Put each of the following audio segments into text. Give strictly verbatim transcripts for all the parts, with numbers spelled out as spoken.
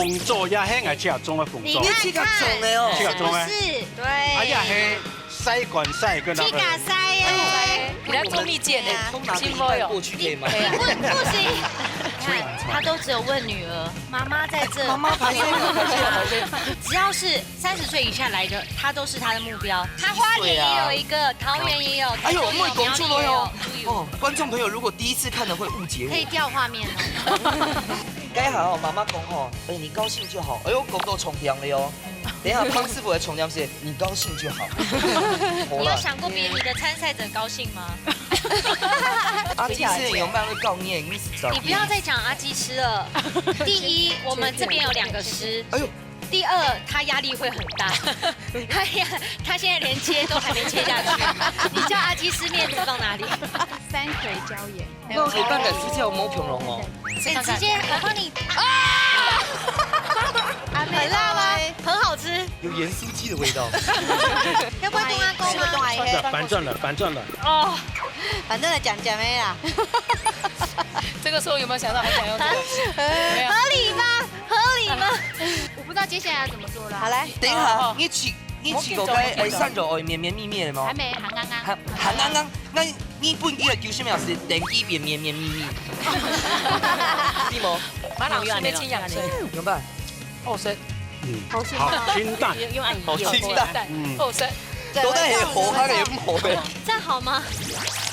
紅棗也係𠊎自家種个紅棗。你看看，自家種个哦。自家種个。是不是？對。啊，也係曬乾曬个那個。自家曬耶。你看中壢見的，對啊。從哪個地帶過去可以嗎？你不，不行。你看，他都只有問女兒，媽媽在這。媽媽，抱歉，抱歉，抱歉。只要是三十歲以下來的，他都是他的目標。他花蓮也有一個，對啊。桃園也有，哎呦，台中也有，苗栗也有，我們講出來哦。都有。哦，觀眾朋友如果第一次看的會誤解我。可以調畫面哦。該好，媽媽講吼，哎，你高興就好。哎呦，講到重點了喲。等一下，潘師傅的重點是你高興就好。好啦。你有想過比你的參賽者高興嗎？阿基師有辦法告你，你是找你不要再講阿基師了。第一，我們這邊有兩個師。哎呦。第二，他壓力會很大。他壓，他現在連接都還沒接下去。你叫阿基師面子放哪裡？三葵椒鹽。那我辦个私教摸恐龍哦。哎，直接，我幫你。啊！很辣嗎？很好吃。有鹽酥雞的味道。要不要動啊，夠嗎？反轉了，反轉了。哦，反正來講講的啦。這個時候有沒有想到還想要這個？沒有。合理嗎？合理嗎？我不知道接下來要怎麼做了。好，來。等一下，哦，哦。你去，你去過該，哎，三十歲綿綿密密的嗎？還沒，還剛剛。還，還剛剛。那你本地的九十秒是等級綿綿綿密密。是嗎？馬上順便清涼水。明白。好食。嗯，好食嗎？好清淡。用，用按摩。好清淡。嗯。好食。都在好，還有好的。這樣好嗎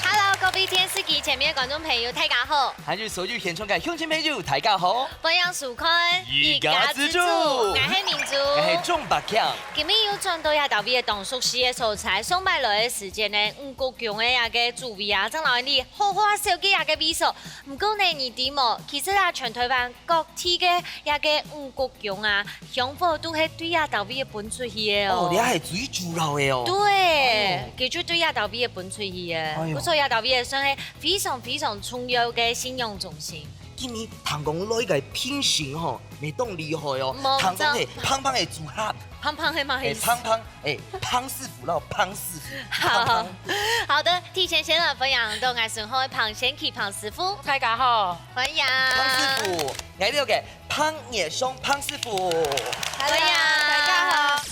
？Hello，各位電視機前面的觀眾朋友，大家好。還有所有現場个鄉親朋友，大家好。歡迎收看一家之煮，我係明珠。我係鍾百強。今日又轉到這搭位个當熟悉个所在，上擺來个時間呢，五穀宮个這個主委啊，正摎你好好紹介這個位所。毋過呢，你知無？其實啊，全台灣 各地个這個五穀宮啊，香火都係對這搭位个分出去个哦。哦，這係最主要个哦。對，哦。佢就對這搭位个分出去个。哎喲。故所這搭位个算係非常非常重要个信仰中心。今日聽講來个評審吼，乜當厲害哦。無錯。聽講係胖胖个組合。胖胖係麼个意思？哎，胖胖，哎，胖師傅咯，胖師傅。好，胖胖。好的，提前先來歡迎到𠊎身後个彭先奇彭師傅。大家好。歡迎。彭師傅， 𠊎這個彭業松彭師傅。Hello，大家好。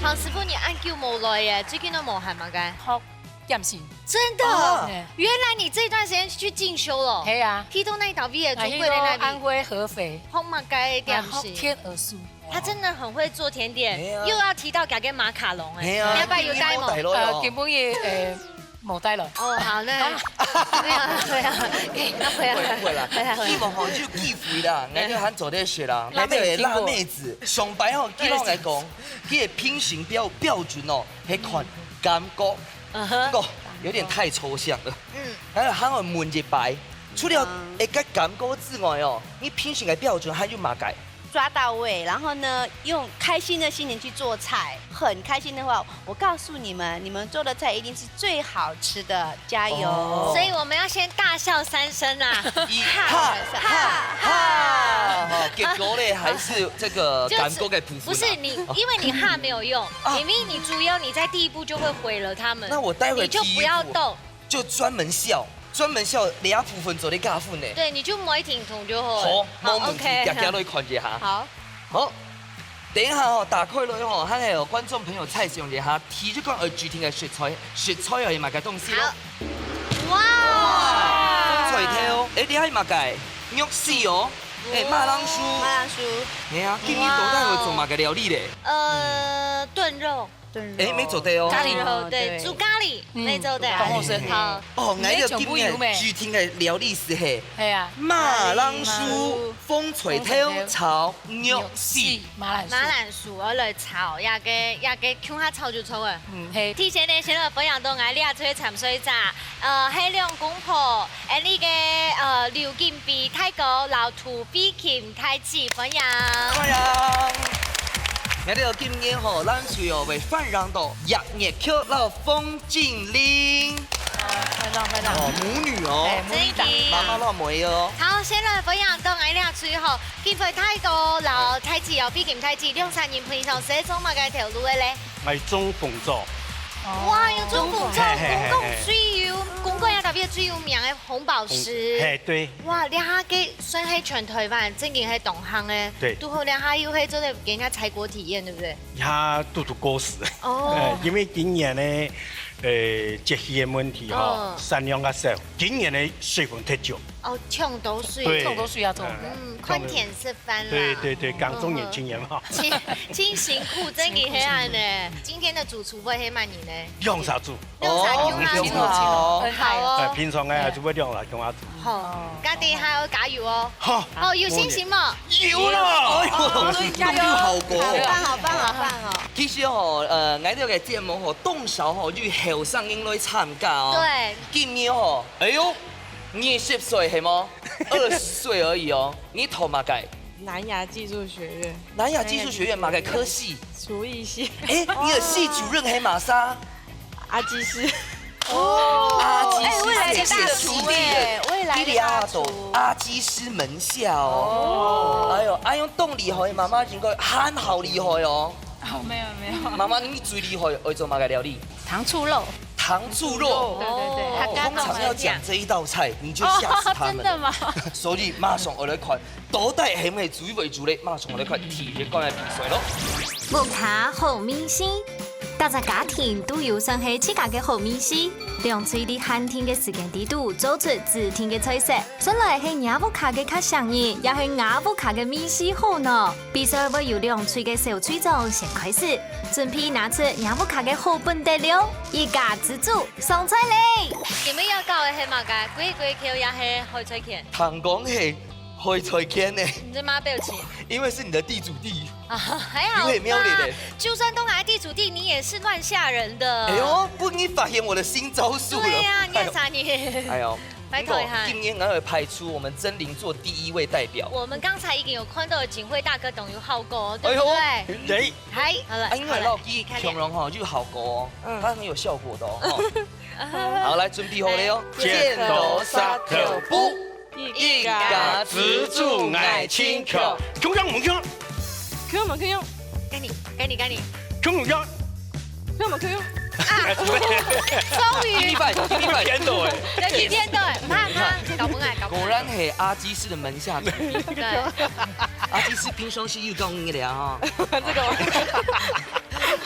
彭師傅，你恁久無來耶，最近都無閒麼个？學點心。 真的哦，啊。原來你這段時間去進修了。係啊。去到哪搭位个？啊，中國的哪裡？去到安徽合肥。學麼个點心？啊，學天鵝酥。他真的很會做甜點，係啊。又要提到佢个馬卡龍哎。係啊，你要不要有帶嗎？你有帶來哦？呃，根本也，呃，無帶來。哦，好，那，啊。不要了，不要了，可以了，不要了，不會啦，不要了。你們吼就忌諱啦，𠊎就還做得學啦，𠊎就會辣妹子，上擺吼，記得𠊎講，佢个品行標，標準哦，係看感覺。 嗯哼。不過有點太抽象了。嗯。還有，還有問一擺，除了嗯。會个感覺之外哦，你品行个標準還有麼个？抓到位，然後呢，用開心的心情去做菜，很開心的話，我告訴你們，你們做的菜一定是最好吃的，加油。哦。所以我們要先大笑三聲啊。一，哈，哈，哈，哈，結果呢，還是這個感覺个部分啊。就只，不是你，因為你哈沒有用，啊。明明你主要你在第一步就會毀了他們，那我待會你就不要動。第一步就專門笑，專門笑，這部分做得加分呢。對，你就莫停動就好了。好，好，沒問題，OK。大家都看一下。好。好，等一下哦，打開來哦，還有觀眾朋友猜想一下，第一個愛指定个食材，食材有麼个東西哦？好。哇！哇，風吹豆，哎，這係麼个？肉絲哦，哎，馬鈴薯。馬鈴薯。哎呀，今日到底會做麼个料理咧？呃，燉肉。 燉肉。哎，沒做對哦。咖喱。哦，對，對。煮咖喱，嗯，沒做對。當好食。好。哦，𠊎个今日指定个料理係嘿，係啊。馬鈴薯、風吹豆炒肉絲。馬鈴薯。馬鈴薯，𠊎來炒，這個，這個共下炒就著了。嗯，係。提前呢，先來分享到𠊎這位參賽者，呃，係兩公婆，恁呢个，呃，劉金碧大哥摎 杜碧琴大姊，歡迎。歡迎。𠊎兜今日吼，冷水哦，會歡迎到葉月球摎風精靈。快樂快樂。哦，母女哦。哎，母女檔。真的。媽媽老妹哦。好，先來分享到𠊎這最後，金輝大哥摎大姊哦，比金大姊兩儕人平常時做麼个頭路个咧？𠊎種紅棗。哇，有種紅棗，嘿，嘿，嘿，公館最有，公館也特別最有名个紅寶石。嘿，對。哇，這下个算係全台灣正經係當行个。對。堵好這下又係做得給人家採果體驗，對不對？ 佢堵堵過時。哦。因為今年呢，呃，節氣个問題吼，嗯。產量較少，今年个水分忒少。哦，搶到水。對。搶到水啊，做。嗯。嗯，看天食飯啦。對，對，對，耕種人經驗哈。嗯。真，真辛苦，真个係恁呢。今天的主廚會係麼人呢？兩儕煮。 兩儕共下煮。哦，好哦。哎，平常哎，煮會兩儕共下煮。好，家己還要加油哦。好。哦，有信心無？有了。哎呦，哦，加油。有效果。好棒，好棒，好棒哦。其實吼，呃，𠊎兜个節目吼，當少吼，有後生人來參加哦。對。今年吼，哎呦，二十歲係無？二十歲而已哦。你讀麼个？南亞技術學院。南亞技術學院麼个科系？廚藝系。哎，你个系主任係麼儕？ 阿基師。哦，阿基師，哎，未來的大廚哎，未來的大廚。你這下讀阿基師門下哦。哦。哎喲，哎喲，當厲害，媽媽應該還好厲害哦。哦，沒有，沒有。媽媽，你最厲害愛做麼个料理？糖醋肉。糖醋肉。對，對，對。哦，通常要講這一道菜，你就嚇死他們了。哦，真的嗎？所以馬上我來看 到底係毋係最會煮咧？馬上來看第一關个比賽咯。屋下好味緒，逐隻家庭都有算係自家个好味緒。兩隊在限定个時間裡肚做出指定个菜色，算來係若屋下个較省人，也係吾屋下个味緒好呢？比賽會由兩隊个小隊長先開始，準備拿出若屋下个好本底料，一家之煮上菜咧！你們要搞个係麼个？粿粿條也係海菜卷？聽講係 海菜卷呢？你這麼表情？因為是你的地主地。啊，還好吧。有點苗栗的。就算東南地主地，你也是亂嚇人的。哎呦，不，你發現我的新招數了。對呀，你也啥你？哎呦，哎呦，來考一下。不過今年𠊎會派出我們禎林做第一位代表。我們剛才已經有看到了景輝大哥等於好過，對不對？哎呦，哎。嗨，好了，啊，因為老弟，好了，你看臉。強龍哈，就好過哦，嗯。他很有效果的哦。好，來，準備好了喲。剪刀石頭布。 一家之煮𠊎盡強。強強毋強？強強強強。該你，該你，該你。強毋強？強毋強？啊，終於。一比一，一比一。顛倒欸。對，顛倒欸，毋怕，毋怕，搞不來，搞不來。果然係阿基師的門下徒弟。對。阿基師平常時有教你的啊。這個。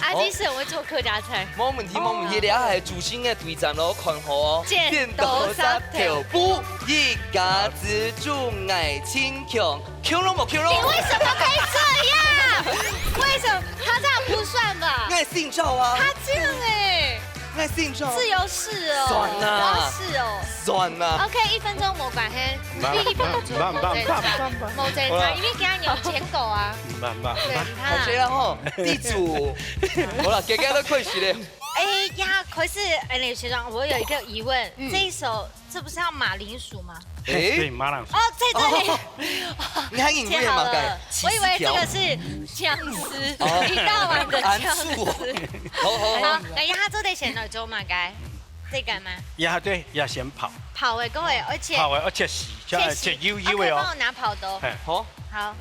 阿基師很會做客家菜。無問題，無問題，哦。這下係主審个對戰咯，看好哦。剪刀石頭布，一家之煮𠊎盡強，強咯無強咯？你為什麼可以這樣？為什麼？他這樣不算吧？𠊎姓趙啊。他這樣欸。 那姓趙。自由式哦。算啦。我要試哦。算啦。OK，一分鐘無關係，慢，你一分鐘無爭差，慢，慢，慢。無爭差，好啦。因為今天有剪狗啊。慢，慢，對，慢。你看啊。好，誰了吼？地主。好了，給大家開始了。哎呀，可是，哎，學長，我有一個疑問，嗯。這一首，這不是要馬鈴薯嗎？哎。對，馬鈴薯。哦，在這裡。哦。 你還以為嘛，切好了。我以為這個是薑絲，哦。一大碗的薑絲。安住哦。好，好，好。好，等一下，這得先來做麼个？這個嗎？呀，對，要先泡。泡的，各位，而且泡的，要切絲，切絲。切幼幼的哦。OK，幫我拿泡刀。嘿。好。好。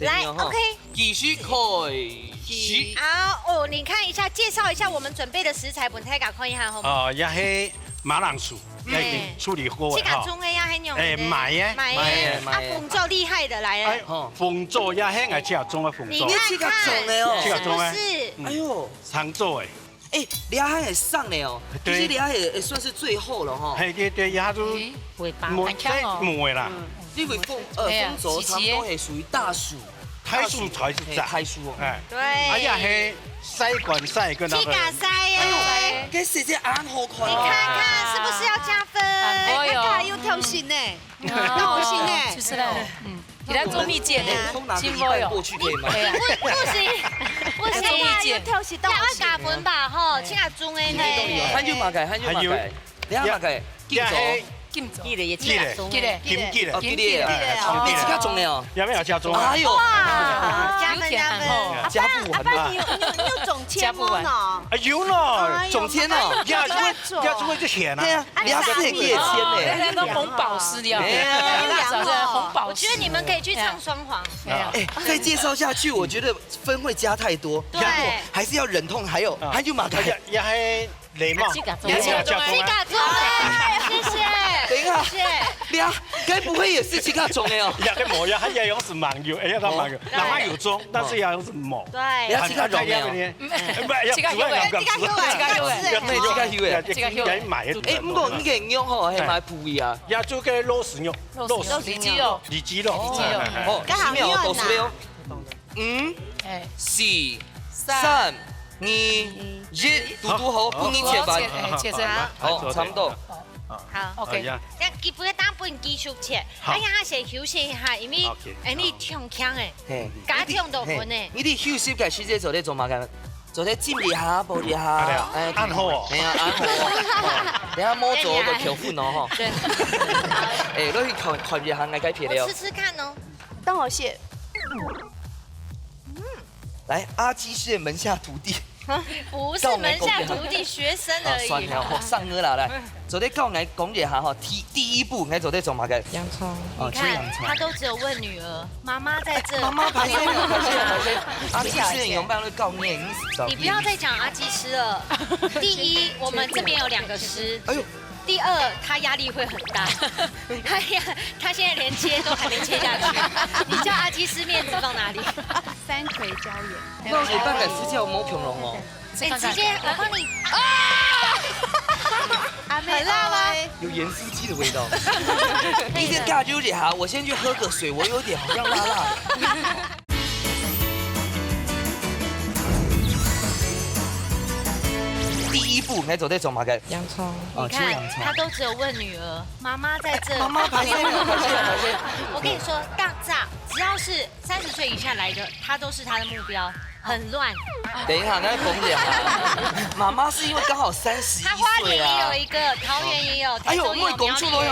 來，OK。繼續開始。啊，哦，你看一下，介紹一下我們準備的食材，分大家看一下，好嗎？哦，也係馬鈴薯。 嗯。已經處理好个哈。自家種个呀，還用的？哎，買个。買个。買个，買个。啊，紅棗厲害的來了。哎，吼。紅棗呀，嘿，𠊎自家種个紅棗。你看看，你自家種个哦。自家種个。是不是？嗯。哎喲。長棗哎。哎，這下還生的哦。對。其實這下也，也算是最後了哈。嘿，對，對，這下就哎，尾巴。沒，很強哦。再沒啦。嗯。因為紅，呃，哎呀，紅棗差不多係屬於大薯。 大薯才係讚。嘿，大薯哦。哎。對。哎呀，嘿，曬乾曬跟那個。自家曬耶。哎喲，這色澤恁好看哦。你看看，是不是要加分？哎喲。哎，看看又挑釁呢。哦，挑釁呢。就是那種，嗯，給他做蜜餞的，哎，通拿一半過去可以嗎？對啊。不，不行，不行。要做蜜餞。又挑釁到我心。要加分吧，吼，對。自家種的呢。你可以動你哦，還有麼个？還有麼个？還有。等下麼个？也，競爭。也，嘿，金種。記得也記得。記得。金記得。哦，記得啊。哎，超記得。你自家種的哦。也沒有加種啊。哎喲。哇，加分加分。有點很厚。加不完啊。阿爸，你有你有你有種千猫呢？啊，有呢。哎喲，種千哦。呀，就會呀，就會這錢啊。對啊，你還是很有錢呢。那個紅寶石的哦。哎呀。那個紅寶石。我覺得你們可以去唱雙簧。沒有。哎，再介紹下去，我覺得分會加太多。對。還是要忍痛，還有還有嘛，也也還 禮貌，自家種。自家種。自家種，謝謝。等一下，謝謝。你啊，該不會也是自家種的哦？呀，該無呀，佢也用係網友，哎呀，佢網友，哦。哪怕有種，但是也用係無。對。你要自家種的哦？哎，不，要自家用的，自家用的，自家用的，自家用的。要買。哎，不過你个肉吼，還蠻補的啊。呀，就該肉絲肉，肉絲，里肌肉，里肌肉，里肌肉。哦，剛好奇妙哦，肉絲肉。 五、哎。四、三、二、一，嘟嘟好，分你切飯。好，切，哎，切成。好，差不多。好。OK。好呀。這樣基本上分佢繼續切。好。哎呀，先休息一下，因為，OK，哎，你忒強哎，嘿。加忒多分呢。嘿，你哋休息个時間做得做麼个？做得浸一下，補一下，哎，按好哦。哎呀，按好哦。等下莫做个口粉哦，吼。對。哎，落去看，看一下，𠊎該撇了。我吃吃看哦。當好蟹。 來，阿基師的門下徒弟。不是門下徒弟，學生而已。啊，算了，好，上課啦，來，做得教𠊎講一下哈，第，第一步，𠊎做得做麼个？洋蔥。哦，你看，切洋蔥。他都只有問女兒，媽媽在這。媽媽，抱歉，抱歉，抱歉。阿基師的用法都教你，你是找你不要再講阿基師了。第一，我們這邊有兩個師。哎喲。 第二，他壓力會很大。他壓，他現在連切都還沒切下去，你叫阿基師面子放哪裡？三葵椒鹽。那我半個私教有沒有恐龍哦？哎，直接我幫你。啊！阿妹，很辣嗎？阿妹。有鹽酥雞的味道。你先加油一下，我先去喝個水，我有點好像辣辣的。 第一步，你做得做麼个？洋蔥。哦，你看，切洋蔥。他都只有問女兒，媽媽在這。媽媽，抱歉，抱歉，抱歉。我跟你說，大家只要是三十歲以下來的，他都是他的目標，很亂。等一下，那講一下，媽媽是因為剛好三十一歲啊。他花蓮也有一個，桃園也有，哎喲，台中也有，苗栗也有，都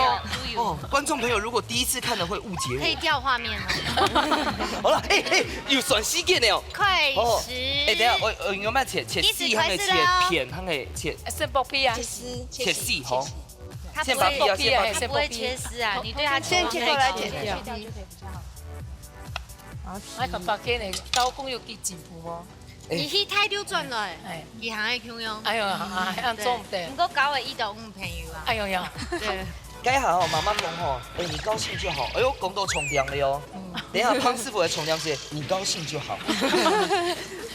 有。哦，觀眾朋友，如果第一次看的會誤解我。可以調畫面嗎？好了，哎哎，有算時間的哦。 開始。哦，哎，等一下，我，我有沒有切，切絲還是切片，還是切？先剝皮啊。切絲，切絲，吼。他不會，先剝皮啊，他不會切絲啊，你對他切絲。先切過來，切掉。好，來，爸爸，今日刀工有幾進步無？哎。你去大陸轉來，哎。佢還會共樣。哎喲，啊，還做毋得。對，毋過交个一到五朋友啊。哎喲呀。對。 該下吼，媽媽講吼，哎，你高興就好。哎喲，講到重點了喲。等一下，潘師傅的重點是，你高興就好。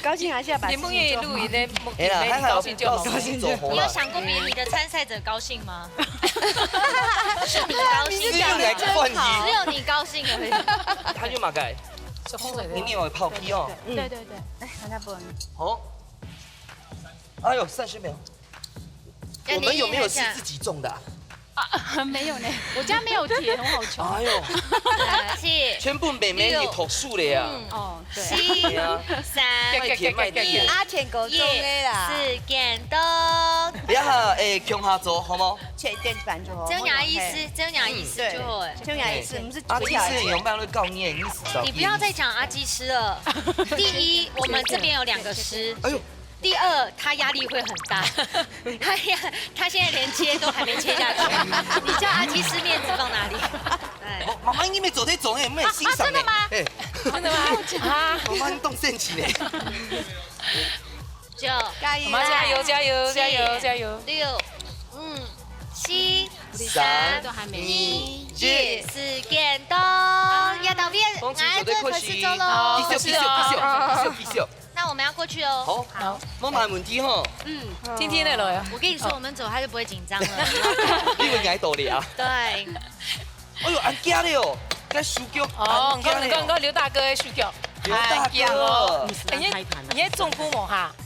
高興還是要把事情做好。你們也錄音的目的，哎啦，你高興就好。還好，高興就好。你有想過比你的參賽者高興嗎？是你高興，只有你高興而已。他就嘛該，你有泡屁哦。對，對，對。哎，好像不能。好。哎喲，三十秒。 我們有沒有是自己種的啊？啊，沒有呢，我家沒有田，我好窮。哎喲，呃，是全部妹妹你讀書的呀。六，哦，對。七，對啊。三，賣田賣地的。阿田哥種的啦。一，時間到。不要，哎，共下做好無？切一點半就好。這樣意思，嘿。這樣意思就好哎。嗯，對，這樣意思，我們是阿基師，你有沒有教你？你是找你不要再講阿基師了。第一，我們這邊有兩個師。哎喲。 第二，他壓力會很大。他壓，他現在連切都還沒切下去，你叫阿基師面子放哪裡？哎。哦，媽媽，你沒做得做，哎，沒欣賞呢。啊，啊，真的嗎？哎。真的嗎？啊。媽媽，你當生氣呢。九，加油，媽媽加油，加油，加油，加油。六，五，七，三，三，二，一，時間到。啊，要到邊，公主做得開始。哎，這開始做咯。好，繼續，繼續，繼續，繼續，繼續。 那我們要過去哦。好，好。無問題吼。嗯，天天來了呀。我跟你說，我們走他就不會緊張了。因為你還多了啊。對。哎喲，恁遽了哦，該手腳哦，恁遽了哦。你看，你看，你看劉大哥的手腳。劉大哥。哎呀，你，你也中風無哈？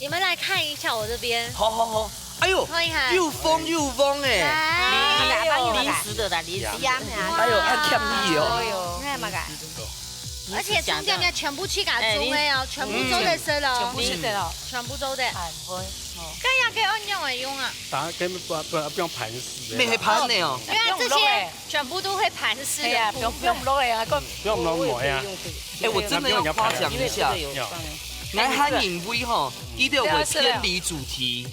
你们来看一下我这边，好好好，哎呦，看一下，又风又风哎，哎呦，临时的啦，临时的。哎呦，恁欠意哦。哎呦，你看嘛个，而且中间呢全部去给中的哦，全部都在色了，全部是的哦，全部都在。很会哦。这样可以按样来用啊？打根本不不不用盘丝的。没盘的哦。因为这些全部都会盘丝的。哎呀，不用不用落了啊，不用落了啊。哎，我真的要夸奖一下。 来，還因為吼，佢兜个偏離主題，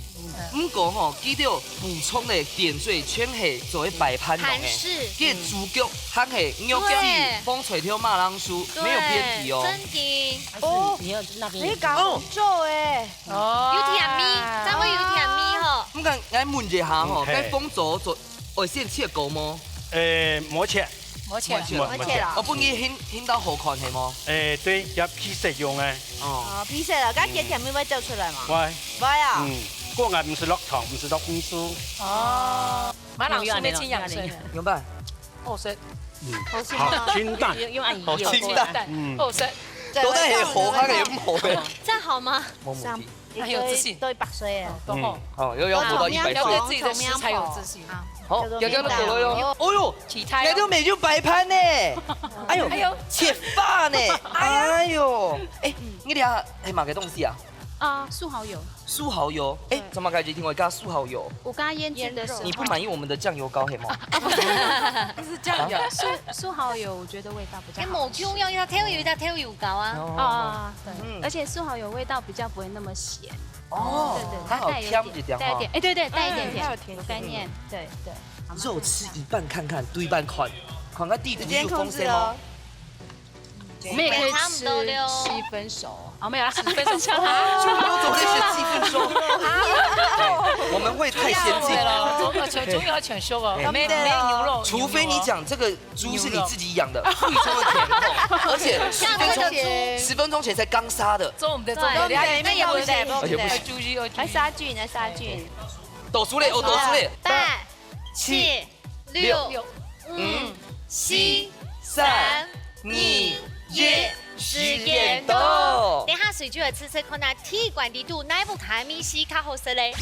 毋過吼，佢兜補充个點綴全係做个擺盤用个，盤式，佢个主角還係肉絲、紅菜頭、馬鈴薯，沒有偏題哦。真的。哦，你要那邊，你搞紅棗哎，哦，有甜味，稍微有甜味吼。毋過，來問一下吼，該紅棗做愛先切過無？誒，無切。 無切，無切啦。哦，分佢顯顯到好看係無？誒，對，也配色用誒。哦，配色啦，該甜甜味會走出來嘛？會。會啊。嗯，過來毋使落糖，毋使落紅棗。哦，馬鈴薯乜盡樣式。明白。好食。嗯，好食嗎？好清淡，好清淡。嗯，好食。到底係好還係毋好誒？這樣好嗎？無問題。 還有自信，對百歲誒，哦，又要活到一百歲，對自己的食材有自信。好，剛剛都走了喲。哦喲，其他，該都美就擺盤呢。哎呦，哎呦，切發呢。哎呦，哎，你這係麼个東西啊？啊，素蠔油。素蠔油，哎，怎麼感覺聽我加素蠔油？我剛剛醃製的時候，你不滿意我們的醬油膏係嗎？不是醬油，素素蠔油，我覺得味道比較好。無共樣，有豆油，有豆油膏啊。哦，對，而且素蠔油味道比較不會那麼鹹。 哦，對對，它好帶有一點，甜一點哈。帶一點，哎，對對，帶一點甜，嗯，它有甜有概念，對对。肉吃一半看看，對半看，看看弟弟有風險哦。我們也可以吃七分熟。哦，沒有啦，十分熟。我們會太先進。對了，中呃全中药全熟哦，沒沒牛肉，除非你講這個 豬是你自己養的，非常的甜痛，而且十分鐘，十分鐘前才剛殺的。做我們的，做我們的，對，那也不行。哎，豬肉，哎，殺菌，哎，殺菌。倒數嘞，哦，倒數嘞，八、七、六、五、四、三、二、一，時間到。等下水就來試試看啊，第一關裡肚哪一部台美食較好食嘞？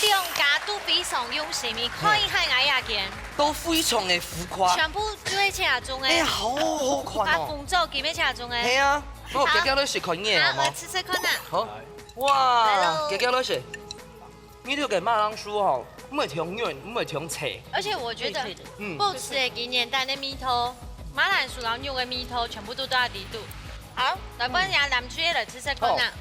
兩家都非常用心，你看一下𠊎這間。都非常的浮誇。全部就係這種个。哎呀，好好看哦。啊，紅棗佢乜這種个。係啊，我遽遽來食看你个，好無？好，來試試看啊。好。哇，遽遽來食。你這个馬鈴薯吼，毋會忒軟，毋會忒脆。而且我覺得，嗯，保持个今年蛋个味道，馬鈴薯摎肉个味道，全部都在裡肚。好，來，不然也拿出來試試看啊。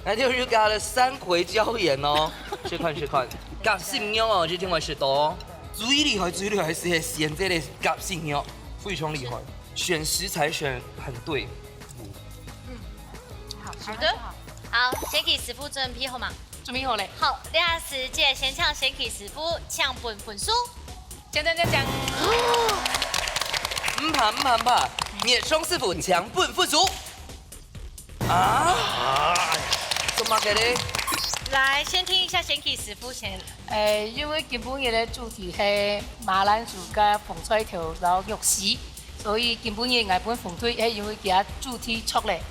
來，就係加了三葵椒鹽哦，試看試看，夾心肉哦，就聽我食到哦。最厲害最厲害係選這個夾心肉，非常厲害，選食材選很對。好，好的，好，先請師傅準備好嗎？準備好了。好，這時節先請先請師傅請分分數。 鏘鏘鏘鏘！毋怕毋怕毋怕，月松師傅請分分數。啊？做麼个咧？來，先聽一下先請師傅先。誒，因為今晡日个主題係馬鈴薯佮紅菜頭摎肉絲，所以今晡日𠊎分紅隊，係因為佢个主題著咧，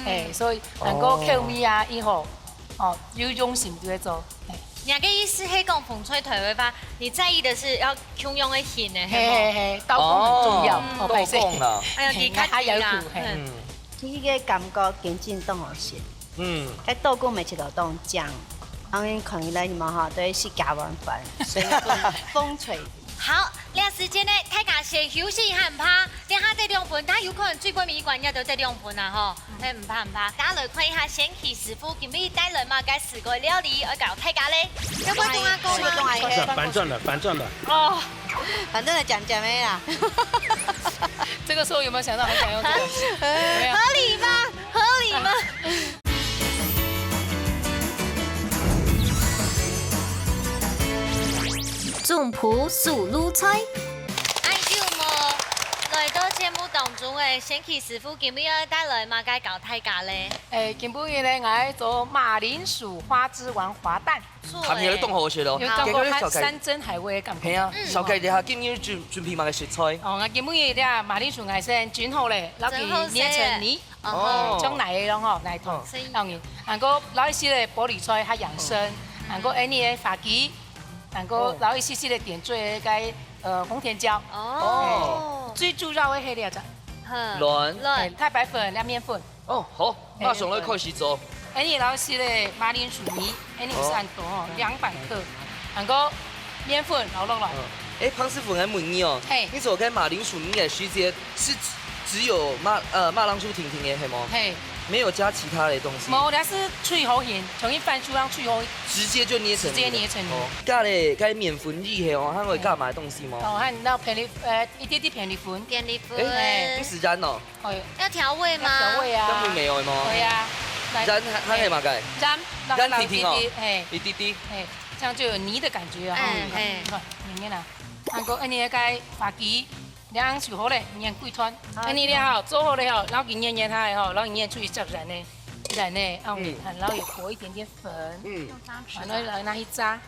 誒，所以能夠口味啊，以後，哦，有用心就會做。 你个意思係講紅菜頭个話，你在意的是要共樣个形呢，係無？嘿嘿嘿，刀工很重要，哦，哦，歹勢。刀工啦。哎呀，你看你啦，還有苦，嘿。嗯。其實个感覺緊緊當好食。嗯。該刀工每次都當靚，當然看起來你們哈，都係食加碗飯，所以講風吹。好，這時間呢，大家先休息一下，毋怕，等下得兩分，但有可能最尾一關也都得兩分啊，吼。 嘿，毋怕毋怕，大家來看一下先奇師傅今晡日帶來麼个水果料理，愛教大家咧。要不要跟阿公啊？反轉，反轉了，反轉了。哦，反正來講講的啦。這個時候有沒有想到很想用這個？沒有。合理吧？合理吧？總鋪手路菜。哎，有無？來到節目當中的先奇師傅今晡日愛帶來麼个教大家咧？ 誒，今晡日呢，𠊎愛做馬鈴薯花枝丸滑蛋。做欸。聽起來當好食哦。有感覺山珍海味的感覺。係啊，小凱，你下今日準準備麼个食材？哦，𠊎今晡日這馬鈴薯𠊎先蒸好咧，摎佢捏成泥。哦。像奶油咯吼，奶糖，嗯。當然，還過摎一息个玻璃菜較養生，嗯。還過恁呢个花枝，還過摎一息息个點綴个，呃，紅甜椒。哦。最主要个係這隻。卵。卵。欸，太白粉、這麵粉。哦，好，馬上來開始做。恁呢摎一息个馬鈴薯泥，恁呢係恁多吼，兩百克，還過麵粉摎落來。嗯。欸，潘師傅，𠊎問你哦，嘿。你做該馬鈴薯泥个時節係只有馬，呃，馬鈴薯定定个係無？嘿。沒有加其他的東西？無，這係最好形，像一番薯樣最好。直接就捏成泥了。直接捏成泥。哦，加了該麵粉以後哦，還會加麼个東西嗎？哦，還有那片栗，呃，一滴滴片栗粉。片栗粉。欸，不是鹽哦。 哦，要調味嗎？要調味啊。根本沒有嘛。對啊，來，鹽還，還有麼个？鹽，然後甜甜哦，一滴滴，嘿，一滴滴。嘿，這樣就有泥的感覺啊。哎，嗯，嘿。你看，裡面啊，還過恁呢个花枝，這樣就好了，研幾段。好。恁呢了吼，做好了吼，然後佢研研下來吼，然後佢研出去接鹽呢，鹽呢，啊，嗯。然後也裹一點點粉，嗯。然後拿去炸。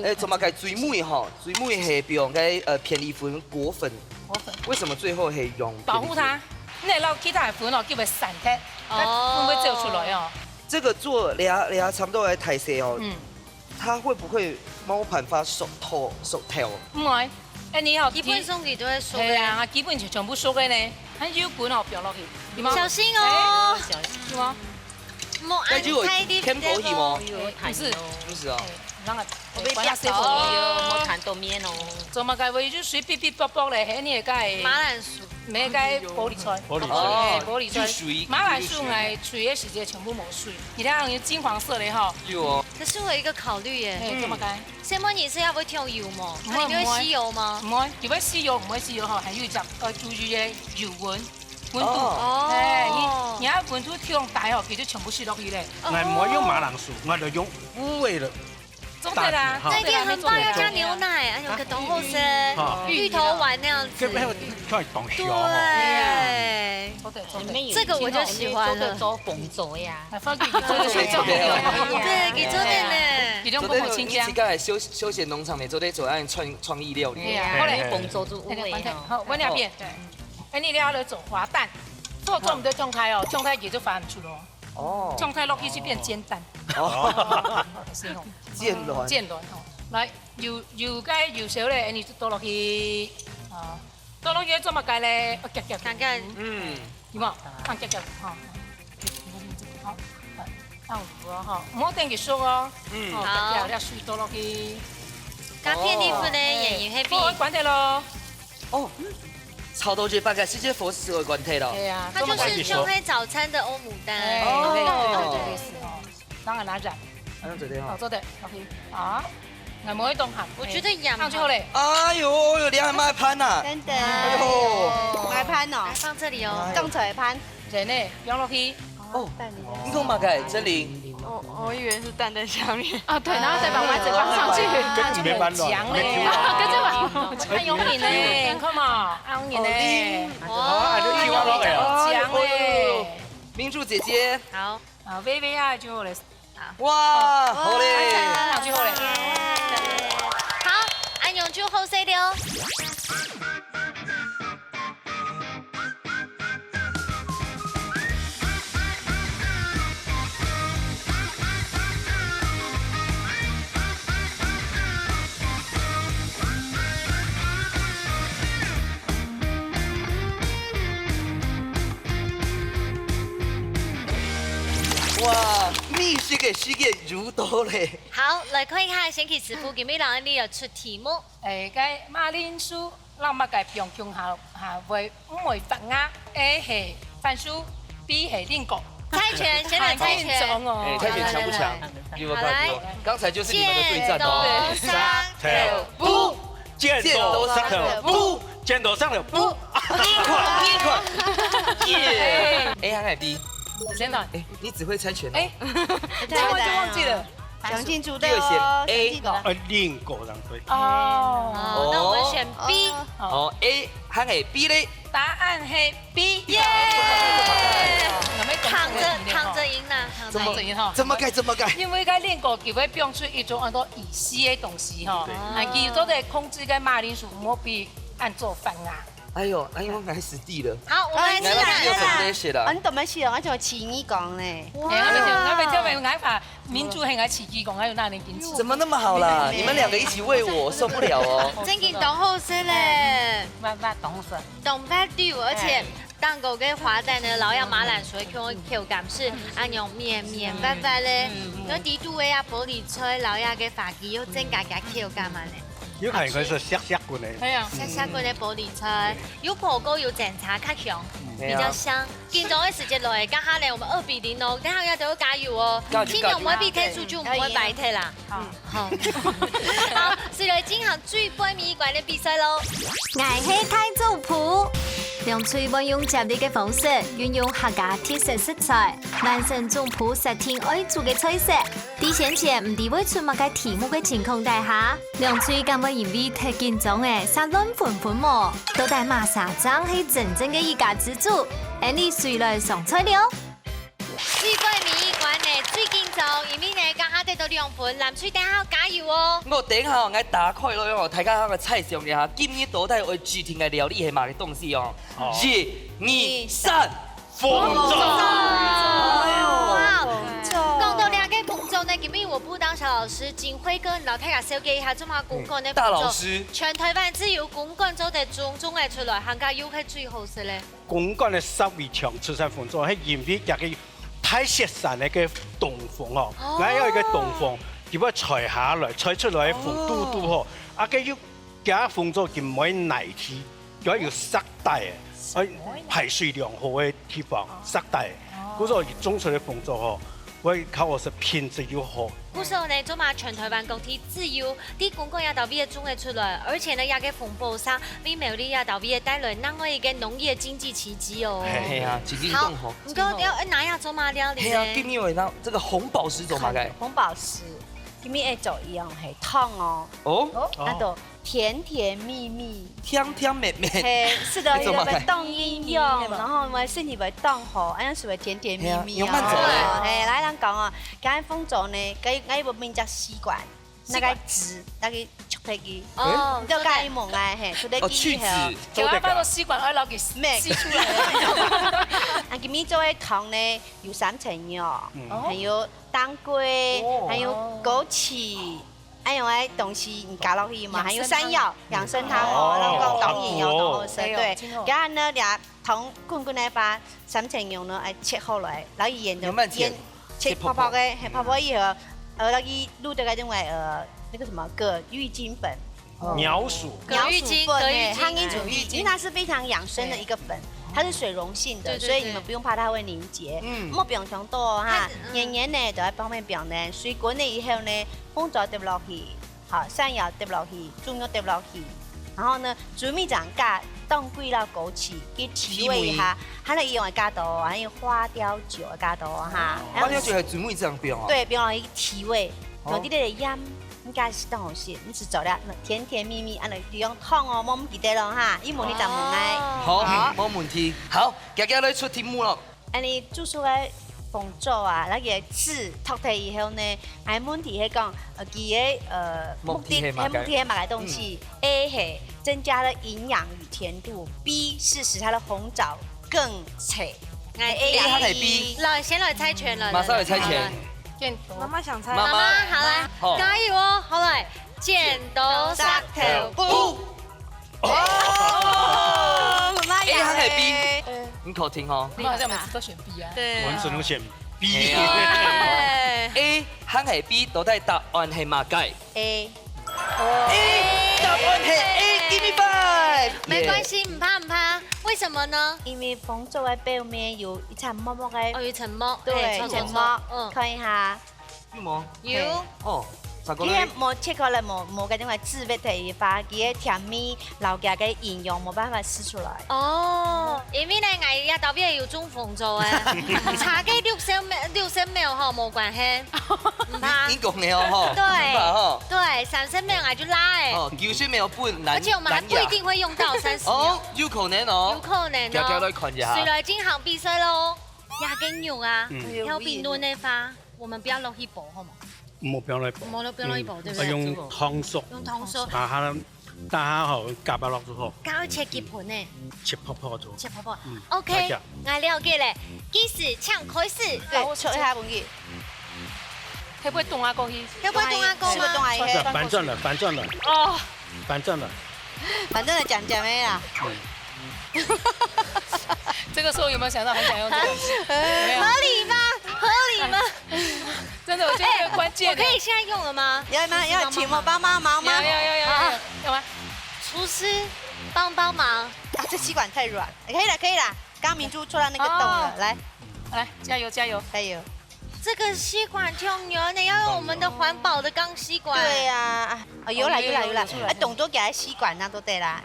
欸，做麼个最尾吼，最尾係放該，呃，片栗粉、裹粉。裹粉。為什麼最後係用片栗粉？保護它，你若落其他个粉哦，就會散開，哦。它粉會走出來哦。這個做這，這差不多个大細哦，嗯。它會不會無辦法熟透，熟透？毋會，欸，你好，基本上佢都會熟个。係啊，基本就全部熟个呢，還有粉哦，放落去，有無？小心哦。欸，小心。有無？莫按太大力哦。該就有添過去嗎？不是。不是哦。欸， 讓它，我被嚇到了。哎，關下水分。哎喲，莫彈到面哦。做麼个會就水嗶嗶啵啵咧？係你个馬鈴薯。無个玻璃菜。玻璃菜。哦，哎，玻璃菜。就水，馬鈴薯就水。哎，炊个時節全部無水，你看有金黃色个吼。有哦。可是我有一個考慮耶。哎，做麼个？先問你是要不要添油嗎？不會，它裡面會吸油嗎？不會。不會，佢會吸油，毋會吸油吼，還有一隻，呃，注意个油溫，溫度。哦。哎，你，你愛溫度忒低吼，佢就全部吸落去咧。哦。𠊎毋會用馬鈴薯，𠊎就用烏个了。 做得啦，蛋，哈。做得啦，那個很棒，沒做得啦。要加牛奶，哎喲，可當好食。哈。芋頭丸那樣子。這邊還有看當香哦。對。做得，做得。這個我就喜歡了。做得做紅棗呀。啊，放進去做得做得。對，佢做得呢。佢用公公清香。做得有一個休，休閒農場呢，做得做恁創，創意料理。對啊。好嘞。紅棗做烏梅哦。好，我那邊。對。哎，你了來做滑蛋，做，做毋得放開哦，放開佢就發毋出咯。 哦。放開落去就變煎蛋。哦。係哦。煎卵。煎卵吼。來，油，油該油燒咧，你就倒落去。啊，倒落去做麼个咧？哦，夾夾。夾夾。嗯。有無？放夾夾，吼。好，放油哦，吼。毋好等佢熟哦。嗯。哦，好。夾夾，這水倒落去。加片栗粉呢，哦。鹽油，黑米。火關忒咯。 哦，炒到這半个時節，火就會關忒咯。對啊，它就是像黑早餐的歐姆蛋。哎，哦。對，對，對，對，對，是哦。當然啦，這樣。恁樣做得吼。好，做得，OK。好，𠊎無會動哈。我覺得鹽放就好嘞。哎喲，你還買盤啊？真的。哎喲。買盤哦。來，放這裡哦。哎喲。當菜盤。人呢，放落去。 哦，蛋裡面。你講麼个？真靈。我，我以為是蛋在下面。啊，對，然後再把丸子放上去。哦。跟著面包亂。講咧，跟著嘛，很容易呢，看嘛，很容易呢。哦，你，哦，啊，你聽我講的哦。講咧。哎喲，明珠姐姐。好。啊，微微啊，就好了。好。哇，好嘞。哎呀，就好了。好，恁樣就好勢了。 哇，美食个時間又到咧。好，來看一下神奇師傅今晡日摎𠊎俚愛出題目。哎，該馬鈴薯 摎麼个放共下，下會毋會發芽？A係番薯，B係蘋果。猜拳，先來猜拳。很緊張哦。哎，猜拳強不強？來，來，來。給我看，好，來。給我。剛才就是你們的對戰哦。剪刀石頭布。剪刀石頭布。剪刀石頭布。你看，你看。耶。A還係B？真的。哎，你只會猜拳哦。哎，這樣就忘記了。 想清楚的哦，第二選A。想清楚。呃，蘋果上對。哦。哦，那我們選B。哦。哦，A，還係B咧？答案係B，耶！扛著，扛著贏啦，扛著贏。怎麼，怎麼改，怎麼改？因為該蘋果佢會放出一種安到乙烯个東西吼，對。啊，佢做得控制該馬鈴薯，毋好分佢恁樣發芽。哎呦，哎呦，我愛死定了。好，我們來吃來了啦。來，來，來。啊，你等下去了，我就請你講呢。哎，我們就，我們就沒有辦法，民族很愛起雞公，還有那裡緊張。怎麼那麼好啦？你們兩個一起餵我，受不了哦。真經當好食咧。哎，慢慢懂事。當滑溜，而且哎。蛋糕个花旦呢，摎這馬鈴薯个口，口感係恁樣綿綿滑滑咧，嗯，嗯，嗯。然後底肚个啊玻璃菜，摎這个花枝又增加佢口感嘛呢。 有可能係削削滾个。係啊。削削滾个玻璃菜，有烰過，有煎炒，較香，嗯。比較香。緊張个時節來，這下呢，我們二比零哦，等下愛加油哦，加油，盡量毋好分𢯭手，就毋會敗忒啦。加油。好。好，所以來進行最尾一關个比賽囉。𠊎係大主廚。兩隊會用接力个方式，運用客家特色食材，完成主廚設定愛煮个菜色。 在先前毋知會出麼个題目个情況底下，兩隊敢會因為忒緊張而煞亂紛紛無？到底麼儕正係真正个一家之煮？𫣆俚隨來上菜了。最尾一關呢，最緊張，因為呢，這下得到兩分，藍隊等下加油哦。𠊎等下愛打開來哦，大家个猜想一下，今日到底愛指定个料理係麼个東西哦？哦。一、二、三。 紅棗。哇，講到這个紅棗呢，今日我不當小老師，金輝哥，你摎大家紹介一下，做麼个公館个紅棗，嗯，大老師。全台灣只有公館做得種，種得出來，還加又係最好食咧。公館个十里長出產紅棗，係因為這个大雪山个東風哦，哦。𠊎有一个東風，佢會吹下來，吹出來个風哦。堵堵好，啊，佢又 佢紅棗佢毋會泥地，佢愛有石底个，愛排水良好个地方，哦。石底个。哦。故所佢種出來个紅棗吼，會較好食，品質又好。故所呢，做麼个全台灣各地只有在公館這兜位種得出來，而且呢，這个紅寶石，為苗栗這兜位帶來另外一个農業經濟奇蹟哦。嘿。係啊，真經當好。好，毋過愛，愛拿來做麼个料理呢？係啊，今日有一道這个紅寶石做麼个？紅寶石，今日愛做一樣係湯哦。哦。哦，那都 甜甜蜜蜜。甜甜蜜蜜。嘿，是的，那種嘛。有个凍飲用，然後呢，身體會凍好，哎，是會甜甜蜜蜜哦。嘿啊，用慢走的。嘿，來，咱講哦，剛才紅棗呢，該，該有無一隻吸管，吸管。那個紙，那個戳開去。哦，你就該一摸啊，嘿，戳開去以後。哦，去籽。就愛放到吸管，愛摎佢吸出來。啊，今日做个湯呢，有三層肉，嗯。還有當歸，哦。還有枸杞。 恁樣个東西你加落去嘛，還有山藥，養生湯哦，哦，然後講當然有當好食，哦，對。真好。然後呢，這湯滾滾个話，三層肉呢，愛切好來，然後鹽就，有慢切，鹽切泡泡个，切泡泡。嘿，泡泡以後，呃，然後滷這個另外，呃，那個什麼，葛鬱金粉。哦。鳥鼠。葛鬱金，鳥鼠粉，葛鬱金，嘿，漢語主義，葛鬱金。因為它是非常養生的一個粉，對。它是水溶性的，對，對，所以你們不用怕它會凝結。對。嗯。莫放傷多哦，哈，它，嗯。黏黏呢，都在旁邊放呢，水滾了以後呢，紅棗丟落去。 好，山藥丟落去，豬肉丟落去，然後呢，最尾正加當歸摎枸杞，去提味一下，提味。還有用个加多，還有花雕酒个加多哈。哦，花雕酒還有最尾正放哦。對，放落去提味，哦。有滴滴个鹽，應該是當好食，你食著了，甜甜蜜蜜，恁樣用湯哦，莫毋記得咯哈，因為你正問𠊎。哦。好，好。無問題。好，遽遽來出題目咯。 恁呢煮熟个紅棗啊，該個籽擇忒以後呢，𠊎問題係講，呃，佢个，呃，目的，目的係麼个？目的係麼个東西？嗯。A係增加了營養與甜度，B是使它的紅棗更脆。𠊎A。A還係B？來，先來猜拳了。馬上來猜拳。好了。剪刀。媽媽想猜。媽媽。媽媽，好來，好。加油哦，好來，剪刀石頭布。 哦，媽媽，A還係B？欸。你確定吼？我好像每次都選B啊。對啊。我們只能選B。哎呀。對。A還係B，到底答案係麼个？A。A，答案係A，give me five。沒關係，耶。毋怕，毋怕。為什麼呢？因為紅棗个表面有一層膜膜个。哦，有一層膜，對，嘿，有一層膜，沒錯，沒錯。嗯。看一下。 有無？有。哦，啥个咧？佢个無切開來，無，無該種个滋味忒个話，佢个甜味摎佢个營養無辦法釋出來。哦，因為呢，𠊎這兜位有種紅棗个，差个六十秒，六十秒吼，無關係，毋怕。你，你講个哦，吼，對，毋怕吼。對，三十秒𠊎就拉欸。哦，九十秒分，難，而且我們還不一定會用到三十秒。難呀。哦，有可能哦。有可能哦。遽遽來看一下。所以來進行比賽咯。 這個肉啊，嗯。要變嫩个話，我們不要落去爆，好嗎？莫放落去爆。莫落，不要落去爆，嗯，對不對？要用燙熟。用燙熟。啊，它打下好，加把落就好，剛剛切幾盆呢，切泡泡就好。切泡泡。嗯 OK，大家𠊎了解咧，計時請開始。對，戳一下分佢。會不會動啊過去？要不要動啊講是不是動嗎？啊一下？反轉了，反轉了，哦，反轉了。反正來講講咩啦。嗯，這個時候有沒有想到很想用這個？沒有合，理嗎？合理嗎？真的，我覺得這個關鍵。我可以現在用了嗎？要嗎？要請我幫幫忙嗎？要要要要要，要嗎？廚師幫幫忙。啊，這吸管太軟。可以了，可以了。剛明珠戳到那個洞了，來，來，加油加油！加油！這個吸管就用油呢，要用我們的環保的鋼吸管。對呀，啊，哦，有啦有啦有啦有有有，啊，動作給他吸管那都對啦。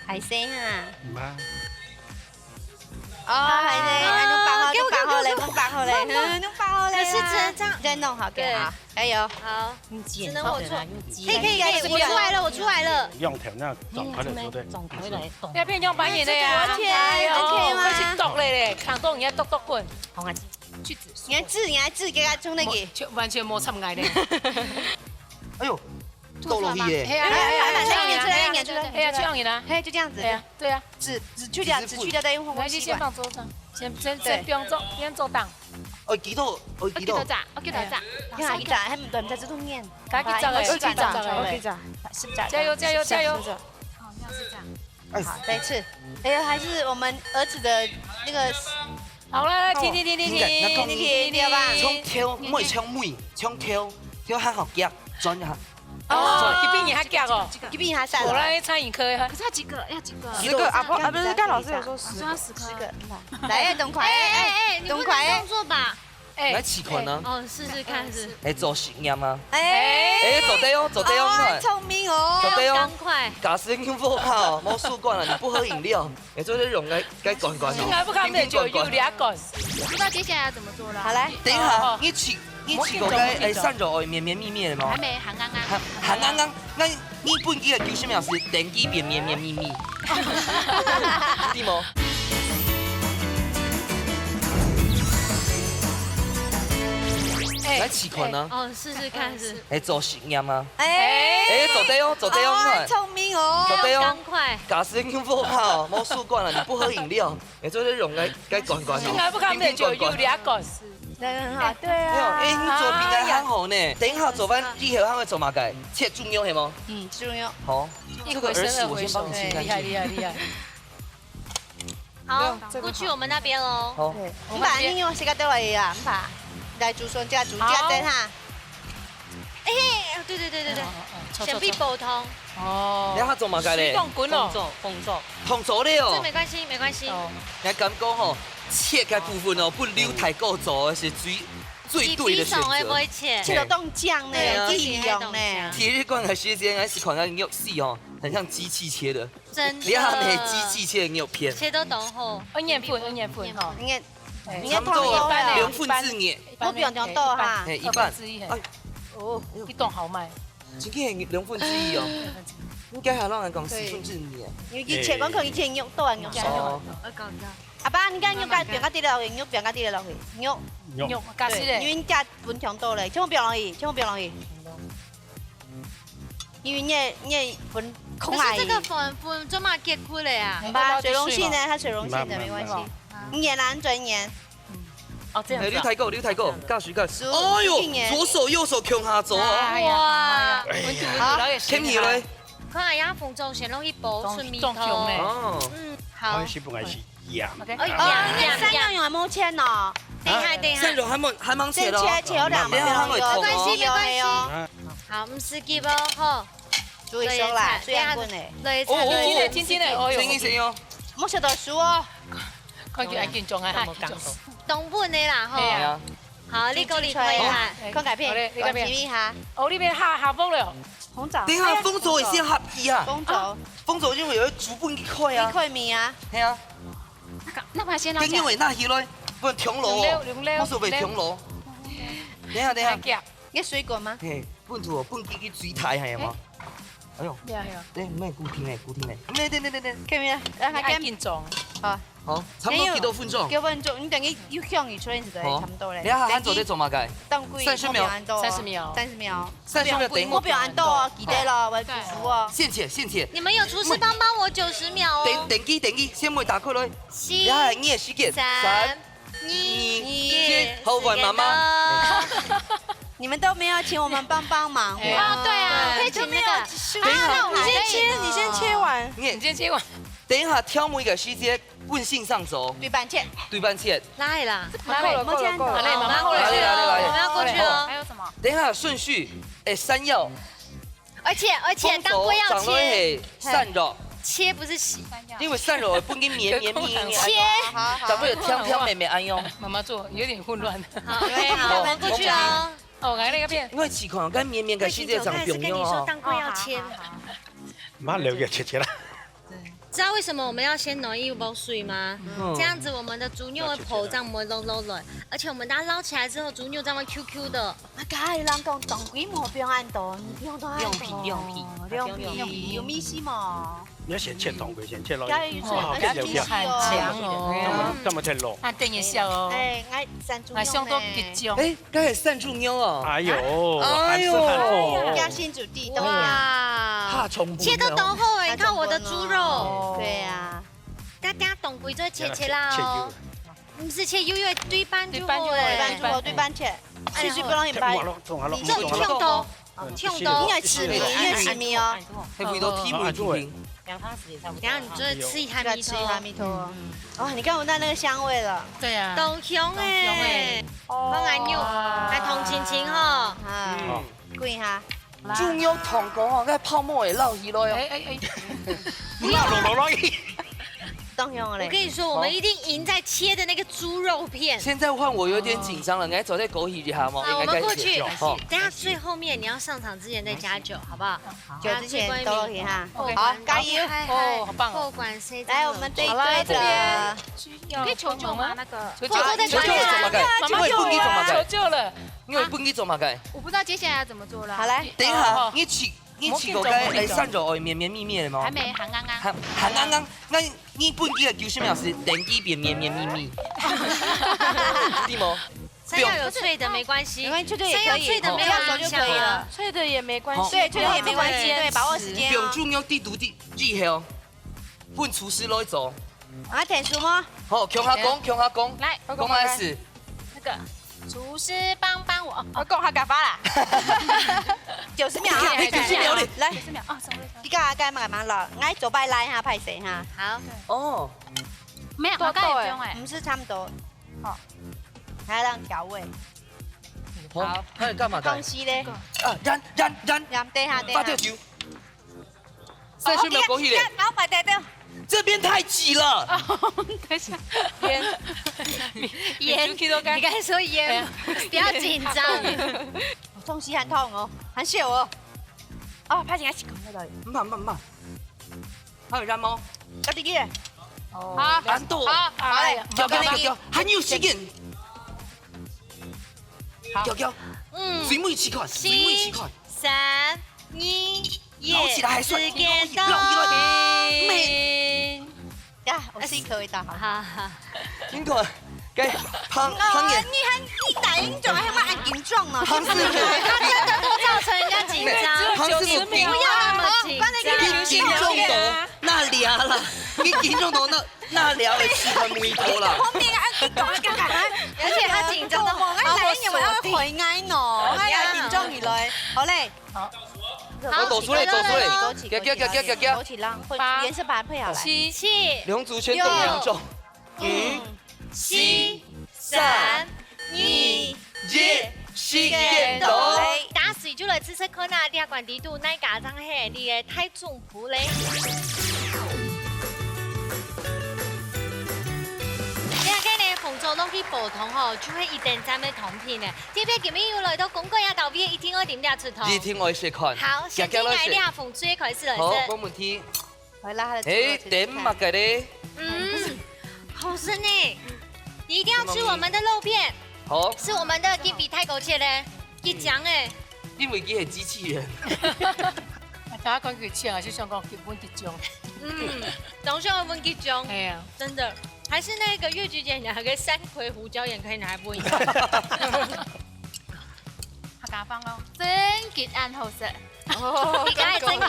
還行哈。媽，哦，還行，啊，弄包好，給我弄包好嘞，給我弄包好嘞，慢慢嗯，弄包好嘞啦。那是真的這樣再弄好，對好，加油。好，你剪只能我戳好的啦，用剪可以可以可以，我出來了，我出來了。用頭那轉開了，對不對？轉開來，懂。要變用白眼的呀！哎，這個我天哎呦，，OK嗎開始剁咧咧，看到人家剁剁滾，好啊，你還指，你還指給他衝那個。就完全無插𠊎咧。哎呦，倒落去耶！哎呀哎呀哎呀，慢慢慢慢哎呀，這樣贏啦！嘿，就這樣子哎。呀，對啊，紙紙去掉，紙去掉，再用紅沒關係，先吸管。放桌上，先先先不用做，先做檔。哦，幾多？哦，幾多？咋？我給他咋？你看，你看，還沒短暫這種念。趕緊走了，我去找，趕緊走了我去找，是不是？加油加油加油！好，再一次。哎呀，還是我們兒子的那個好了，停停停停停停停停停停停！好吧從頭尾從尾從頭頭還好夾轉一下。哦，佢比你還強哦！一邊還散了。我來餐飲科哈可。是要幾個？要幾個？十個啊不啊不是，剛老師有說我說要十顆。十個，來，哎，東快，哎哎哎，哎，你不東快，能動作吧？哎來試看啊！哦，試試看是。哎，做實驗啊！哎，哎，做得哦，做得哦，你看，聰明哦，做得哦。趕快。假使你無拍哦，無試過啊，你不喝飲料，你做得用該該罐罐哦，應該不可能就有兩罐。不知道接下來要怎麼做了。好來，等一下，你試你試過該哎散熱會綿綿密密的嗎？還沒，還剛剛。還還剛剛，該日本佢个九十秒是電機變綿綿密密，對無？來試看啊！哦，試試看是。哎，做實驗啊！哎，哎，做得哦，做得哦，你看，聰明哦，做得哦。趕快。假使你無拍哦，無試過啊，你不喝飲料，你做得用該該罐罐哦，應該不可能就有兩罐。人很好，對沒有，啊，哎，你做餅乾很好呢。等一下做完以後，還會做麼个？切豬肉係無？嗯，豬肉，好，一這個耳屎我先幫你清乾淨。厲害厲害厲害！好，過去我們那邊嘍。好，對，你把你用這個對了呀，你把來煮熟，這樣煮，這樣等哈。哎，對對對對對，先別溝通。哦，你看做麼个咧？水當滾哦，動作動作，燙熟了哦。這沒關係，沒關係。哦，你看敢講吼，切開部分哦，分劉大哥做係最最對的選比比上會不擇。會切？切到凍僵呢，對啊有記憶用呢。第一罐的時間還係看到肉絲哦，很像機器切的。真的。你看沒，機器切的肉片。切到當好。哦，麵粉，哦，麵粉哈。應該哎應該燙差不多好了兩分之二，我比較多哈。哎，一半。二分之一，哎，一動好賣。哦，真个兩分之一哦。應該還讓人講四分之二。因為以前我可能以前肉多啊，肉少。哦，阿爸，你看肉乾變較低了，肉變較低了，肉。肉，假使咧，因為你加分強多了，千萬不要容易，千萬不要容易。因為你你分空來。可是這個粉粉這麼結塊了呀。好吧，水溶性的，它水溶性的沒關係。你演啦，你轉演。哦，這樣哎，子啊。劉大哥，劉大哥，教學教學。十五哎呦十五年，左手右手共下做哦。哎呀，哇，文圖文圖老也天你嘞，看下呀，紅中選弄一包，順便中中獎欸偷。哦，嗯，好好。是不愛吃。 呀。 OK，哦，你三樣用來摸圈哦。等一下，等一下，三種還蠻還蠻切的哦。先切切兩等一下還會痛哦。沒關係，沒關係。哦，好，毋使急哦，吼。注意收啦，水要滾嘞。來，哦哦哦來，真真的，哦喲。真的真哦。摸手的熟哦。看佢愛緊張啊，還無講。動本的啦，吼。哎呀，好，你過來看一下。看改片，好嘞，你改片關心一下。哦，你變下下風了。紅棗。等一下紅棗會先合一啊。紅棗，紅棗因為有煮分一塊一啊。塊米啊。係啊。那我先拿等一下會那去咯，不然長路哦。長路長路我手會長路。等一下，等一下。太強。你水滾嗎？嘿，本土哦，本地去水台係嗎？哎呦，呀呀，哎，毋係固定的，固定的。等等等等等。可以嗎？讓它愛跟緊張。好，好，差不多幾多分鐘？幾分鐘，你等於又響一出來，你就好。差不多咧。你還做得做麼个？等佢，三十秒。三十秒。三十秒。三十秒。目標恁多，記得咯，我要讀書哦。先切，先切。你們有廚師幫幫我九十秒哦。等，等佢，等佢，先莫打開來。七，你還有你的時間。三，三，二，一，好，換媽媽。你們都沒有請我們幫幫忙。哎呀。哦，對啊，可以請那個。都沒有。啊，那我們先切，你先切完。你先切完。等一下，挑某一個時間， 分先上桌。對半切。對半切。來啦。來，夠了，夠了，夠了。好嘞，媽媽過來。來，來，來，來。我們要過去哦。還有什麼？等一下順序，哎，山藥。而且，而且，當歸要切。長落係山藥。切不是洗。因為山藥本身綿綿密密，切。好，好。長落係香香綿綿恁樣。媽媽做有點混亂。好，OK，好，我們過去哦。哦，來那個片。因為試看，該綿綿个時節長朋友哦。該你走開，還是跟你說當歸要切。哦，好，好，好。媽，了解，切切啦。 知道為什麼我們要先弄一鑊水嗎？嗯。這樣子我們的豬肉會浮，這樣毋會落落來。而且我們等下撈起來之後，豬肉這樣會Q Q的。啊，該人講當歸無放恁多，你放到恁多。兩片，兩片。兩片。有味緒無？你要先切當歸，先切落去。該有味緒哦。哦，好，變成這樣。很強哦。這麼，這麼切落。啊，等一下哦。哎，愛山豬肉呢。啊，相當激動。哎， 該係山豬肉哦。哎喲，哎喲。還是很厚哦。加新主地，對啊。哇。怕重複哦。切到多厚欸，你看我的豬肉。哦。對啊。大家當歸就切切啦哦。切幼。毋係切幼幼，對半就好欸。對半就好，對半切。哎呀，其實不容易掰。切完了，切完了，你這樣切到，嗯，切到。你也吃米，你也吃米哦。還味道甜味甜。 涼湯匙也差不多。等下你就會吃一下米湯。吃一下米湯。嗯。哦，你看聞到那個香味了。對啊。當香欸。當香欸。哦。放來牛，來燙勻勻吼。啊。嗯。滾一下。豬肉燙過吼，該泡沫會撈起來哦。哎，哎，哎。不要摝摝摝。當香了嘞。我跟你說，我們一定贏在切的那個豬肉片。現在換我有點緊張了，你還走在狗椅一下嗎？好，我們過去。應該可以。好。等下最後面你要上場之前再加酒，好不好？ 酒之前倒落去哈。好，加油。嗨，嗨，哦，好棒哦。扣管誰？來，我們對一對的。好啦，這邊。可以求救嗎？那個。求救，求救，求救，做麼个？媽媽救我啊！求救了。因為分你做麼个？我不知道接下來要怎麼做了。好，來。等一下，哦，哦。你試，你試過該，莫緊張，莫緊張。哎，山藥會綿綿密密的嗎？還沒，還啱啱。還，還啱啱。該你分佢个九十秒係等佢變綿綿密密。對無？ 山藥有脆的沒關係，沒關係，脆的也可以，山藥脆的沒有影響啊。哦，這樣熟就可以了。脆的也沒關係，好。對，脆的也沒關係，對，把握時間哦。放豬肉滴肚滴以後，分廚師來做。啊，點什麼？好，共下講，共下講。來，講麼个事？那個，廚師幫幫我。哦，講客家話啦。九十秒啊，你九十秒咧。來，九十秒，哦，sorry，sorry。你剛剛幹嘛了？來，左擺來哈，歹勢哈。好。哦。沒有，我剛才也不用哎。毋係差不多。 好，還要讓調味。好，好。還有幹嘛的？東西嘞？啊，燃，燃，燃！燃，等一下，等一下。發掉酒。三十秒過去嘞。哦，等一下，等一下，然後擺掉掉。這邊太擠了。哦，等一下。煙。煙。你剛才說煙，不要緊張。東西很燙哦，很臭哦。哦，歹勢，還是講到這裡。慢，慢，慢。 還有燃無？啊，弟弟。好。難度。好，好，來。遽遽遽遽，還有時間。好。遽遽。嗯。最尾一次看，最尾一次看。四、三、二、一，撈起來還算，時間到。撈起來。呀，我是一口味道，好。哈哈。你看，該旁，哦，旁邊。你還，你大音調，還蠻緊張呢。旁邊。他真的不造成人家緊張。旁邊。不要那麼緊張。你緊張到哪裡啊啦？你緊張到哪，哪裡啊？會試看味道啦。旁邊啊，你講啊，幹嘛？而且他緊張到，我，我哪裡有要回來呢？哎呀，緊張起來。好嘞。 好，我倒出來，倒出來。枸杞，枸杞，枸杞，枸杞。枸杞，枸杞，枸杞。八、兩組全都嚴重。七、五、四、三、二、一，時間到。來，大家就來試試看啊，這款底肚哪家正係你个大眾譜咧？這個呢，紅棗落去煲湯吼，就係一等讚个湯品呢。 特別今日又來到公館夜到位，一定愛啉這出湯。一定愛試看。好，先進來這紅棗開始來食。好，無問題。來啦，來，嘿，點麼个咧？嗯，好食呢。你一定要吃我們的肉片。好。是我們的金比泰國切的，一講哎。因為佢係機器人。大家講佢切，還是想講佢分佢種？嗯，總是要分佢種。哎呀，真的。還是那個月菊姐拿個山葵胡椒鹽可以拿來問一下。客家話講，真个恁好食。哦，你講个真个。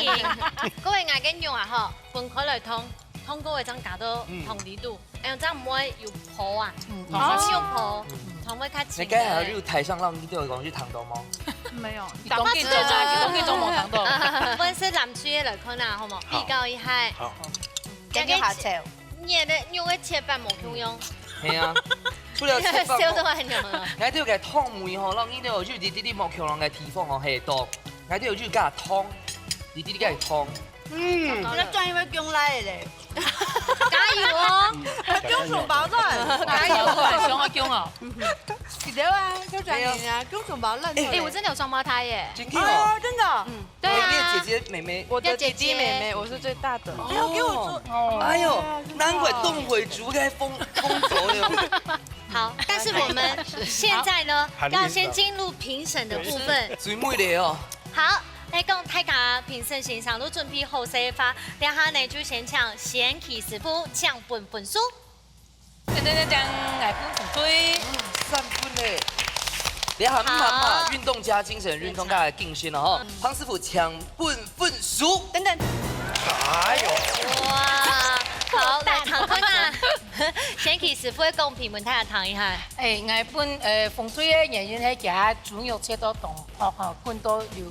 各位，𠊎个肉啊吼，分開來燙，燙過个正加到湯裡肚，哎喲，這樣毋會有泡啊，嗯，哦，有泡，湯會較清。你剛才還有台上讓你對我講去燙到嗎？沒有，你講緊做啥？你講緊做無燙到？分食藍隊个來看啊，好無？好。比較一下。好。 兩個下手。你个肉个切法無共樣。係啊，除了切法無，燒到恁樣啊。𠊎兜个湯味吼，讓你兜有滴滴滴無共樣个地方哦，係，到。𠊎兜有加湯，滴滴滴个湯。嗯，該轉一位降來咧。加油哦！降上包了。加油哦！想要降哦。是的啊，就這樣啊，降上包了。哎，我真的有雙胞胎耶。真的哦。哦，真的。嗯。 對啊。你的姐姐妹妹。我的姐姐妹妹，我是最大的。不要給我做。哦。哎喲，難怪凍鬼竹該風，風走了。好，但是我們現在呢，好。要先進入評審的部分。最美麗哦。好，來講大家評審先生都準備好勢个話，這下呢就先請賢奇師傅請分分數。 等等等等，來分紅隊。嗯，三分嘞。你還毋怕嘛？好。運動加精神，運動加精神了哈。嗯。潘師傅請分分數。等等。哎喲。哇，好，來，唐坤啊。賢奇師傅个公平問題來談一下。哎，𠊎分，呃，紅隊个原因係佢个豬肉切到當薄吼，滾到有，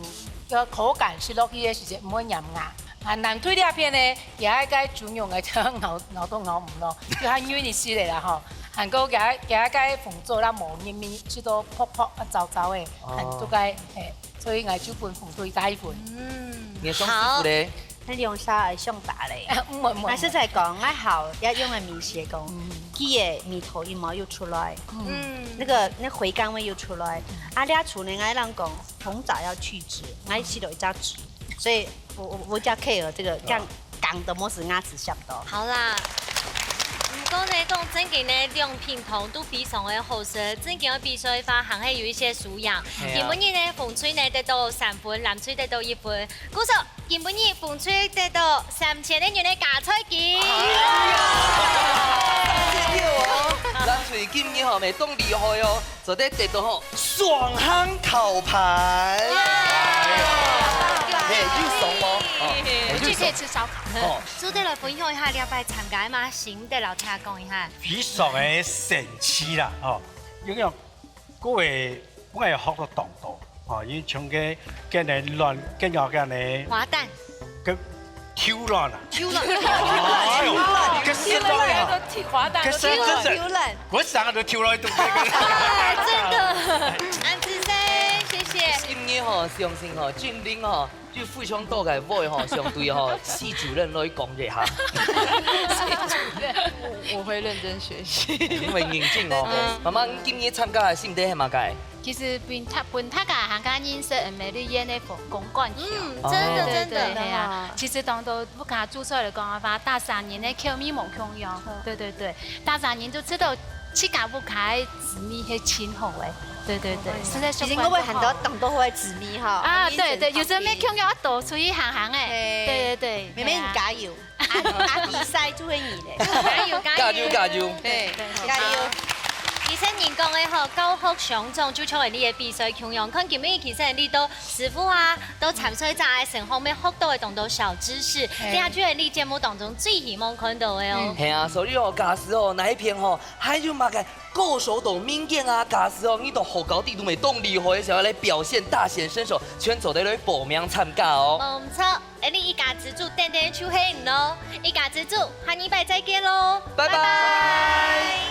个口感食落去个時節毋會黏牙。啊，藍隊這片呢， 佢个該豬肉𠊎就咬，咬都咬毋落，就較軟一息仔啦吼。還過佢个，佢个該紅組啦無入味，食到薄薄啊燥燥个，哦。還做該，嘿，所以𠊎就分紅隊加一分。嗯，你个雙師傅咧？好。那兩儕愛相打咧。啊，毋會，毋會，𠊎實在講，𠊎好，也用个面試講，嗯。佢个味道一毛又出來，嗯。那個，那回甘味又出來。啊，這廚呢，𠊎人講，紅棗要去籽，𠊎試到一隻籽，所以 我，我，我比較care這個，這樣講的模式牙齒想到。好啦，毋過呢，講真个呢，兩品糖都非常个好食，真个个比賽个話，還係有一些輸贏。係啊。今晡日呢，紅隊呢得到三分，藍隊得到一分。故所，今晡日紅隊得到三千个銀个加菜金。哎呀，三千六哦，藍隊今日吼，乜當厲害哦。 做得得到吼，雙項頭盤。哇！嘿，有爽無？哦，嘿，有爽。去可以吃燒烤。哦。做得來分享一下，這擺參加嘛，心得摎大家講一下。非常个神奇啦，吼，因為各位，我也學到當多，吼，因為像个，个呢，亂，个了个呢，滑蛋。 个抽卵啊。抽卵。哎喲，个現在啊，个現在真是，抽卵。我想都抽卵都這個。哎，真的。安之森，謝謝。今日吼，相信吼，俊霖吼，就非常多个話吼，想對吼，系主任來講一下。系主任，我，我會認真學習。因為認真哦。嗯。媽媽，你今日參加个心得係麼个？ 其實分大，分大家還較認識恩美麗園个公，公館去哦。嗯，真的，對，對，真的。對，係啊。其實當多屋下煮菜來講个話，逐儕人个口味無共樣。嗯。對，對，對，逐儕人就知道自家屋下个滋味係盡好个。對，對，對，哦，實在是其實我會很多當多好个滋味哈，啊，對，對，有時候無共樣，愛多出去行行欸。嘿。對，對，對，妹妹，係啊。你加油。 阿，阿弟賽就係你咧。加油，加油。加油，加油。對，對，加油。好。其實人講个吼，教學相長，就像𠊎俚个比賽共樣。看今晡日其實𠊎俚都師傅啊，都參賽者个身上乜學到个當多小知識，嘿。這就係𠊎俚節目當中最希望看到个哦。嗯。係啊，所以哦，假使哦，哪一片吼，還有麼个高手同名店啊，假使哦，你到學校底肚乜當厲害个時候來表現，大顯身手，全做得來報名參加哦。無錯。 𠊎俚一家之煮等等就係你囉，一家之煮，下禮拜再見囉，拜拜。拜拜。